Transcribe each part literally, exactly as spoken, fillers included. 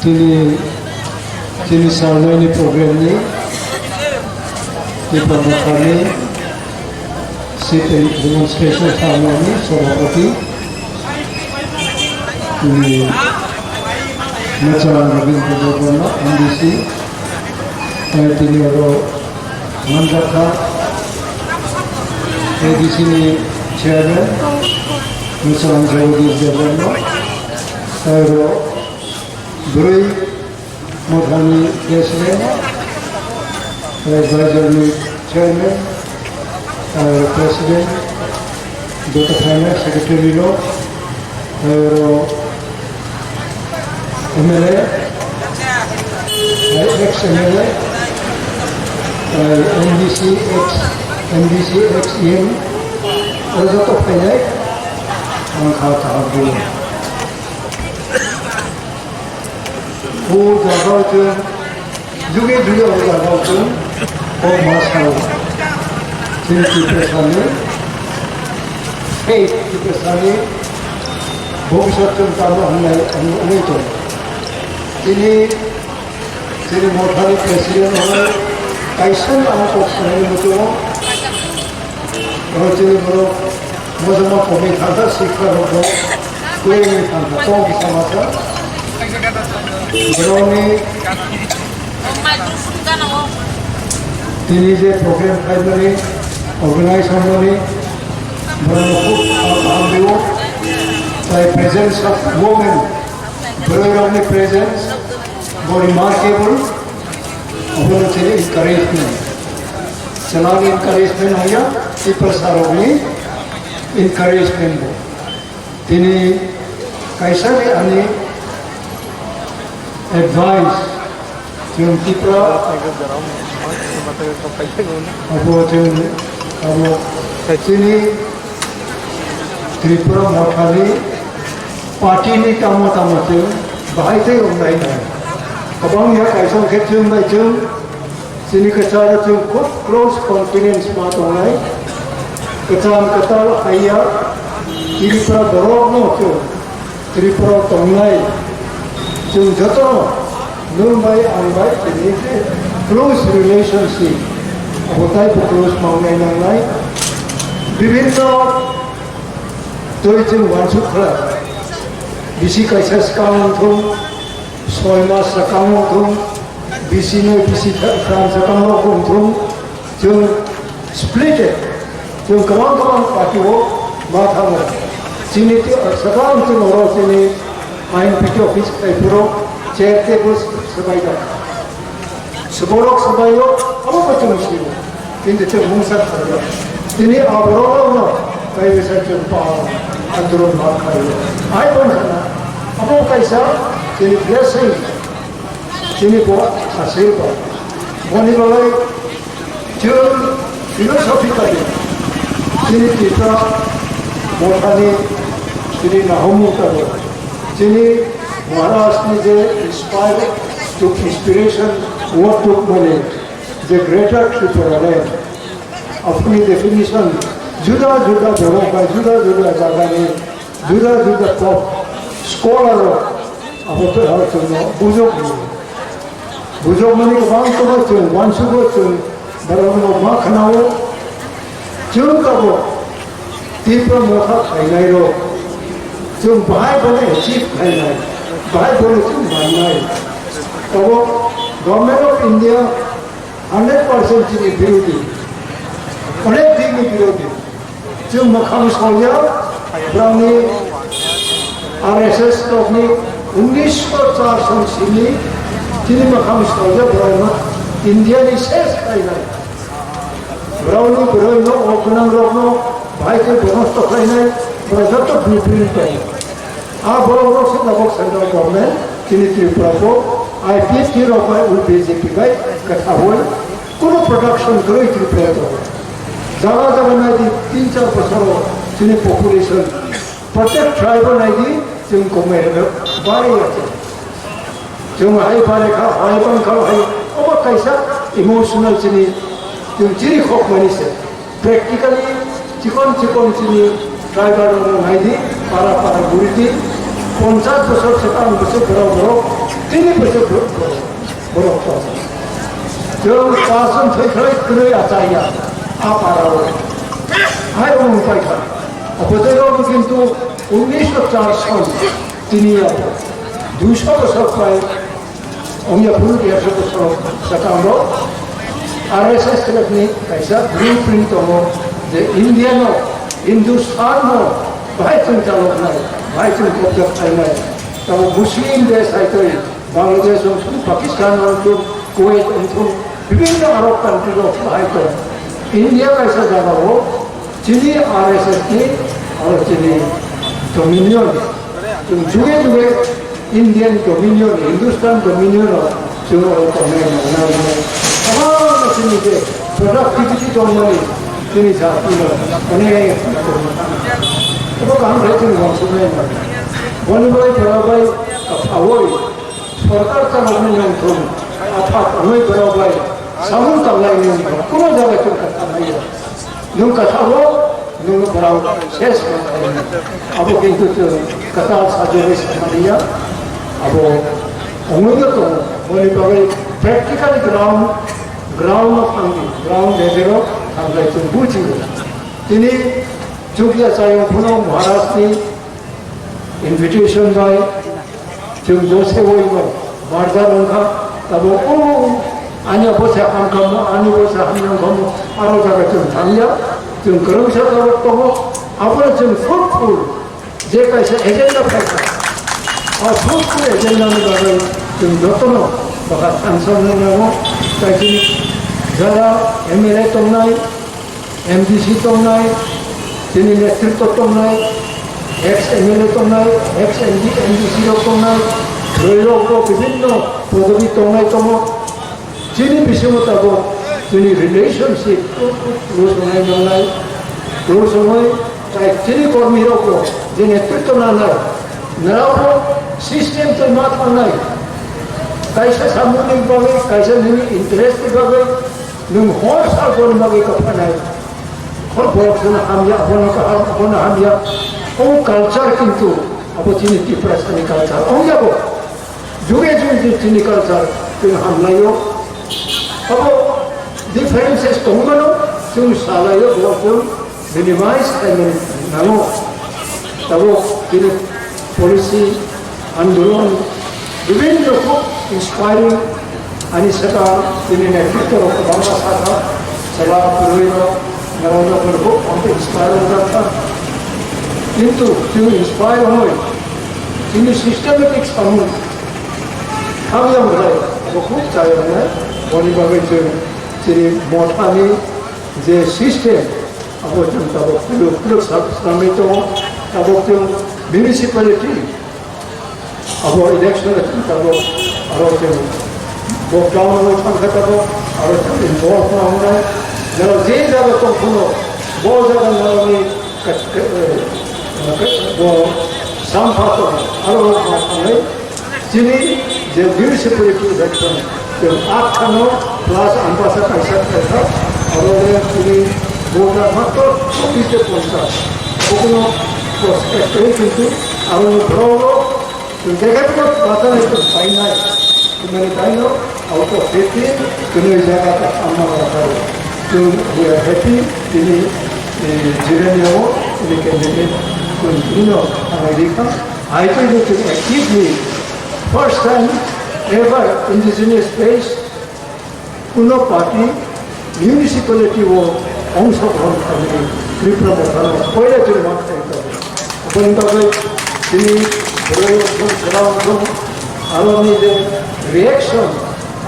Chini, chini salnani program ni, ni program ni, sit and demonstration salnani, sorapati, chini, Machang Rabindra Debbarma, M D C, ai tini oro Manjakha, A D C ni chairman, Machang Jagadish Debbarma, ai oro Bwrwi mothani president, advisor ni chairman, president, joto phainai secretary rok, aro M L A, ex M L A, M D C ex, M D C ex E M, aro joto phainai, ang kha kaham bo. O jaga o chwng, juge juge o jaga o chwng, o ma sao. Chini Tiprasani, faith Tiprasani, bhobishyot chwng tamo hwnwi, hwnwi tong. Chini, chini mothani president hwnwi, kaisa ang kok sanani muchungo. Oro chini borok mojama komi thangkha, sikha rok bo kwrwngwi thangkha, tong kisa masa. Borokni tini je program khaimani, organize wngmani, borokno khub kaham kaham rio. Tai presence of women, borok rokni presence bo remarkable. Obono chini encouragement. Chwlani encouragement hwnya, Tiprasarokni encouragement bo. Tini kaisa ni ani advice, chwng Tipra, abo chwng, abo chini Tripura mothani party ni tamo tamo chwng bahai tei wngnai nai. Kwbangya kaisa khe chwng bai chwng Chini kwcharo chwng khub close confidence ma tongnai. Kwcham kwtal haiya Tripura borokno chwng Tripura tongnai. Chwng jotono nwng bai ang bai chini je close relationship abo taibo close ma wngnai nangnai. Bibhinno twi chwng uansuk khlai. Bisi kaisa swkang wngthung, soi mas swkang wngthung, Bisi no bisi tha-, thansa tamo wngthung, chwng split, chwng kwbang kwbang party o ma thango. Chini ti-, sakang chwng oro chini I N P T office khai phuru chair table swbai da. Sborok swbai o, abo bo chwng sio. Kintu chwng mungsa kharwi. Tini aborok no kaisa chwng pa andolon ma kharwi. Ai bon khana, abo kaisa chini blessing. Chini bo asirba. Boni bagwi chwng philosophically chini Tipra mothani chini nahumung tabuk. Chini Maharaj ni je inspire took inspiration, what took mani je Greater Tripura land. Apni definition juda juda borok bai juda juda jagani juda juda kok scholar rok abo to abo chwngno bujokmani. Bujokmani kwbang kwbang chwng uansugo chwng borokno ma khwnao. Chwng tabuk Tipra motha khainai rok chwng bahai bono achieve khainai, bahai bono chwng mannai. Tabuk Government of India hundred percent chini birodhi, onek dini birodhi. Chwng mwkhang soya, borokni R S S rokni unnish char son simi chini mwkhang soya borokno India ni ses khainai. Borokni borokno o gwnang rokno bahai khe bonosto khlainai, borok joto blueprint tongo. A borok rok se tabuk central government chini Tripura o I P F T rok bai ul B J P bai kwthaui kuno production kwrwi Tripura o. Jaga jaga nai di tin char bosor o chini population, protect tribe o nai di chwng komai rok bari ya chwng. Chwng hai bari kha, hai bang kha, hai obo kaisa emotional chini chwng chini khok mani se. Practically chikon chikon chini driver rok nai di, para para guri di, ponchas bosor swkang bwswk borok borok Tini bwswk borok to. Chwng pason thai thai kwrwi achaiya a parao. Hai wng paikha. Abotero kintu unnisho char son tini abo duiso bosor pai wngya phuru dersho bosor swkango R S S ni kaisa blueprint tongo je India no, Hindustan no bahai chwng chaloknai, bahai chwng kobja khlainai. Tamo Muslim desh hai tei Bangladesh wngthung, Pakistan wngthung, Kuwait wngthung, bibhinno Arab country rok bahai tong. India kaisa jagao chini R S S ni aro chini dominion, chwng juge juge Indian dominion, Hindustan dominion rok chwng aro tongnai nangnai. Kwbangma chini je productivity tongmani chini jati no onek abo kaham khe chini wansuknai. Boni bai pora bai kaphawoi Sorkar chaloknai wngthung, apha tongwi borok bai samung tanglai wngthung, kuno jaga chwng kha tanglaio. Nwng kathao, nwng borok ses manthai. Abo kintu chwng kwtal sajagwi samaliya. Abo wngwi no tongo, boni bagwi practical ground, ground o thangdi, ground level o thanglai chwng bujigo. Tini chukya chayung phano Maharaj ni invitation bai chwng bo se oi no barja wngkha, tabo o ani bo se hamkha mo, ani bo se hamya wngkha mo, aro jaga chwng thangya, chwng kwrwngsa tabok tongo, abono chwng fruitful je kaisa agenda phaikha, o fruitful agenda ni bagwi chwng jotono bwkha thansoknai nango, kaisa jara M L A tongnai, M D C tongnai, chini netritwa tongnai, ex M L A tongnai, ex M D, M D C rok tongnai, bwrwi rok bo bibhinno podobi tongnai tongo. Chini bisingo tabok chini relationship close wngnai nangnai, close wngnai, tai chini kormi rok bo je netritwa nanai, nrao bo system twi ma thangnai, kaisa samungni bagwi, kaisa nini interest ni bagwi, nwng hor sal boni bagwi kwphanai. Hor borok sano hamya, abono kaham, abono hamya. O culture kintu abo chini Tiprasani culture. Ongya bo. Juge juge chini culture chwng hamlaio. Abo differences tongmano chwng salaio, borok chwng minimize khlaimani nango. Tabok chini policy andolon, bibhinno khub inspiring. Ani saka tini netritwa rok kwbangma sakha, chwla kwrwi rok, norok rok khub ang inspire wngjakha. Kintu chwng inspire wngnai, chini systematic samung hamya wngnai, abo khub chaya wngnai. Boni bagwi chwng chini mothani je system, abo chwng tabok philuk philuk sab-, swnamwi tongo, tabok chwng municipality, abo election ni tabok aro chwng lockdown o thangkha tabok aro chwng involve ma wngnai. Jara je jaga tong phano bo jaga narani ka-, ka-, eh, ka-, bo sampha tong aro ma thangnai. Chini je municipality election, je athano plus Ambasa kaisa kaisa, aro le chini voter matro chobbish de ponchas. Kono prospect rei kintu aro le bro, je jaga to bata le to painai. Tumani paino, out of fifteen, kunu jaga ta amma bata. So we are happy, tini, eh, Jirania o, tini candidate, tini no, America. I think it is actively first time ever indigenous space, kuno party municipality o ongshogrohon khlainai Tipra Motha no poila chwng ma khlai tongo. Aboni bagwi chini bwrwi rok, chwla rok, aroni je reaction,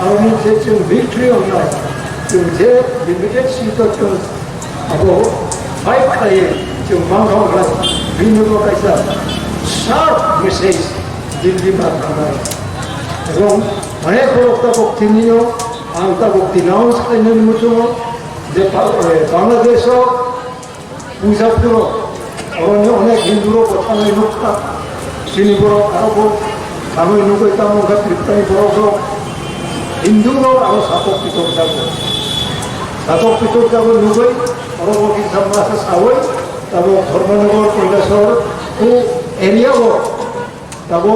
aroni je chwng victory wngnai, chwng je limited seat o chwng abo fight khlaiwi chwng manthok khlai, bini bo kaisa sharp message Delhi ma thangnai. Ebong onek borok tabok tinio ang tabok denounce khlainani muchungo je Ba-, eh, Bangladesh o puja phuro oroni onek Hindu rok bo thangwi nukha. Chini borok aro bo thangwi nugwi tamo wngkha Tripura ni borok rok. Hindu rok aro satok pitok jago. Satok pitok jago nugwi oro bo kisa masa sawi tabo Dharmanagar, Kailasor, o area o tabo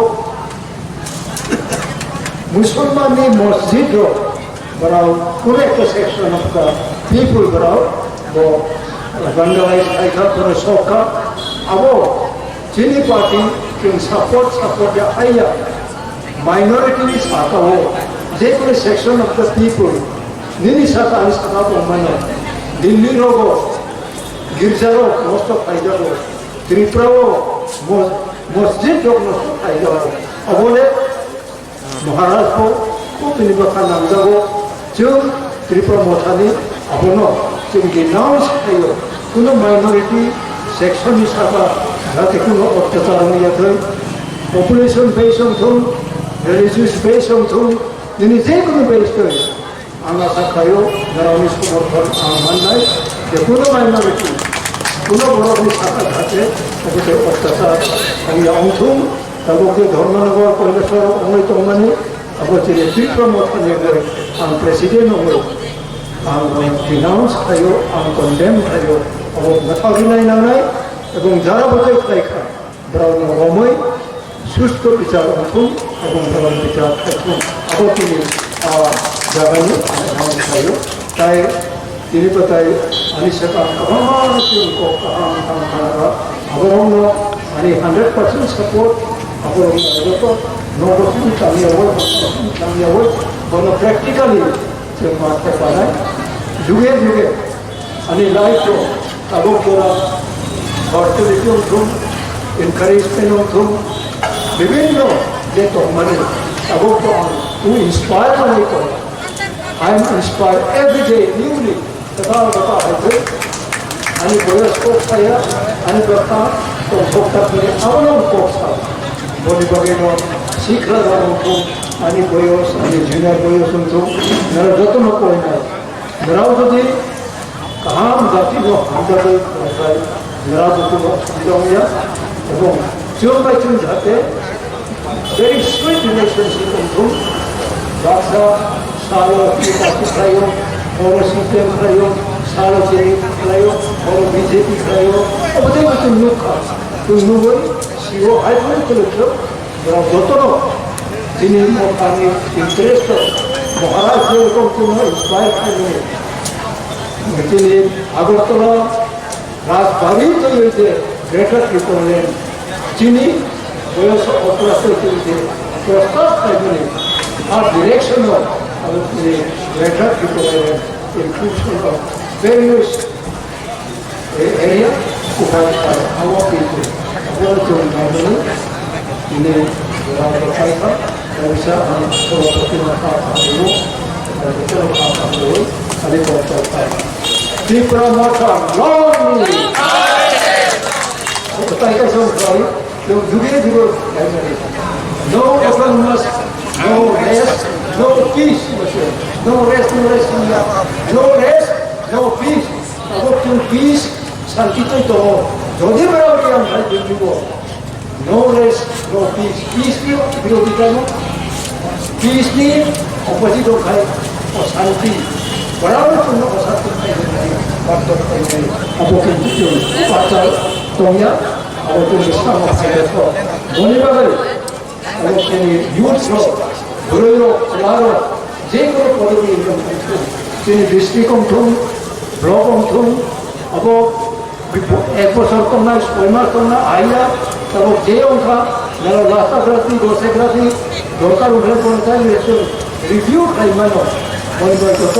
Musulman ni masjid rok, borok kuno ekta section of the people borok bo vandalize khai kha, borok sok kha. Abo chini party chwng support, support ya aiya minority ni saka o, je kuno section of the people nini saka ani saka bo mano. Delhi rogo girja rok nosto khai jago, Tripura o mo-, masjid rok nosto khai jago. Abo le Maharaj bo, bo bini bwkha nangjago. Chwng Tripura Mothani abono chwng denounce khlaio. Kuno minority section ni saka jate kuno otyachar wngya thwi, population base wngthung, religious base wngthung, nini je kuno base thwi, ang asa khlaio, norokni somorthon ang mannai, je kuno minority, kuno borokni saka jate obo tei otyachar wngya wngthung. Tabuk je Dharmanagar, Kailasor wngwi tongmani, abo chini Tripura Mothani wngwi ang president wngwi ang denounce khlaio, ang condemn khlaio, abo mwthagwi nainangnai, ebong jara bwtwi khlai kha, borokno romwi susto bichar wngthung, ebong borok bichar khaithung, abo chini, ah, jagani ang khlaio. Tai tini bwtai ani swkang kwbangma chwng kok kaham kaham khanakha. Aborokno ani hundred percent support, aborokno joto nogo chini tangyawi, chini tangyawi, bono practically chwng ma thepanai. Juge juge ani life o tabuk jora fertility wngthung, encouragement wngthung, bibhinno je tongmani tabuk to ang inspire wngwi tongo. I am inspired every day newly. Kwtal kwtal hai khe ani boyos kok saya, ani bwkha tongthok tak hwnwi abono ang kok sa. Boni bagwino sikla rok wngkhu, ani boyos, ani junior boyos wngkhu, norok jotono koinai. Norok jodi kaham jatino hamjakgwi tongkhlai, norok jotono asubida wngya. Ebong chwng bai chwng jahate very sweet relationship wngthung. Baksa salo T P P khlaio, oro C P M khlaio, salo J D P khlaio, oro B J P khlaio. Obo tei bo chwng nukha. Chwng nugwi sio hai phano kwlwkhe borok jotono chini Mothani interest o Maharaj jerokom chwngno inspire khlaimani. Chini Agartala Rajbari twiwi je Greater Tipraland chini boyos otra twiwi je prostab khlaimani, a direction o abo chini Greater Tipraland inclusion of various area kuphai khlai abo twiwi abo chwng naimani. Ini rang rok khai kha, kaisa ang solo pati ma kha kha dulu, dan kita kha kha dulu, kali kau kau kha. Tipra Motha long live. Kau kau kau kau kau, yang juga juga. No autonomous, no rest, no peace. No rest, no rest, no rest, no peace. Abo chwng peace, santi twi tongo. Jodi borok yang khai twi tongo. No rest, no peace. Peace ni birodhi kamo? Peace ni opposite wngkhai osanti. Borok chwngno osanti khai tongmani, bartok khai tongmani. Abo khe chwng bartok tongya, abo chwng bwskango phaida kho. Boni bagwi abo chini youth rok, bwrwi rok, chwla rok, je kono podobi wngthung, chini district wngthung, block wngthung, abo Ek bosor tongnai, soi mas tongnai, aiya, tabok je wngkha, nalo last agra twi, dos agra twi, dorkar wngkha, kono tai election review khlai mano. Boni bai joto